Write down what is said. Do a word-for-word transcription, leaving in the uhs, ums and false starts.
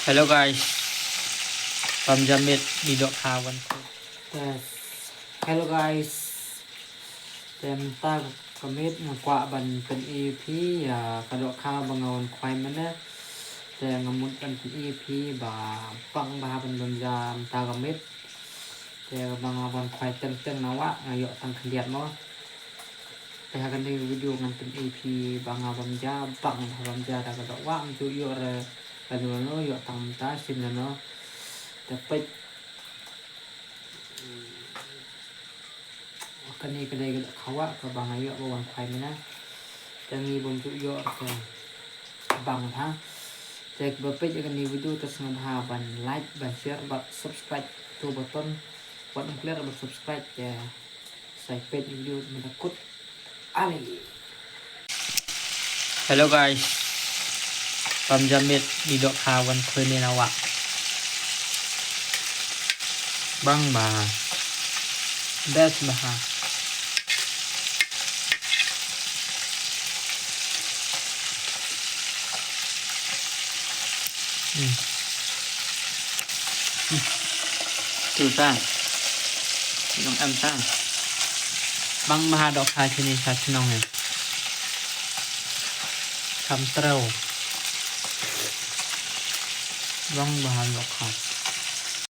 Hello guys. Pam jam miet, ïa dohkha wan. Yes. Hello guys. Te mynta ka miet nga kwah ban pyni ïa phi ïa ka dohkha ba nga wan khwai mynne. Te nga mut ban pyni ïa phi ba bang bha ban bam ja mynta ka miet. Te ba nga wan khwai teng teng na wah nga ïoh tang khyndiat mo. Te ha kane ka video ngan pyni ïa phi ba nga bam ja, bang bha bam ja da ka doh wah, ym ju ïoh re lano lano, ïoh tang mynta sien lano. Te peit. Kane ka dei ka dohkha wah kaba nga ïoh ba wan khwai mynne. Te ngi bym ju ïoh te bang bha. Te kiba peit ïa kane ka video te sngewbha ban like, ban share bad subscribe to button. Wat ym klet ban subscribe te. Sa ïa peit ïa ka video mynta kut. Ale. Hello guys. Pam jam miet, ïa dohkha wan khwai mynne na wah. Bang bha. Best bha. Hmm. Hmm. Tu sa. Nong em sa. Bang bha dohkha kine sa chnong ne. Kam treu. Bang bha dohkha.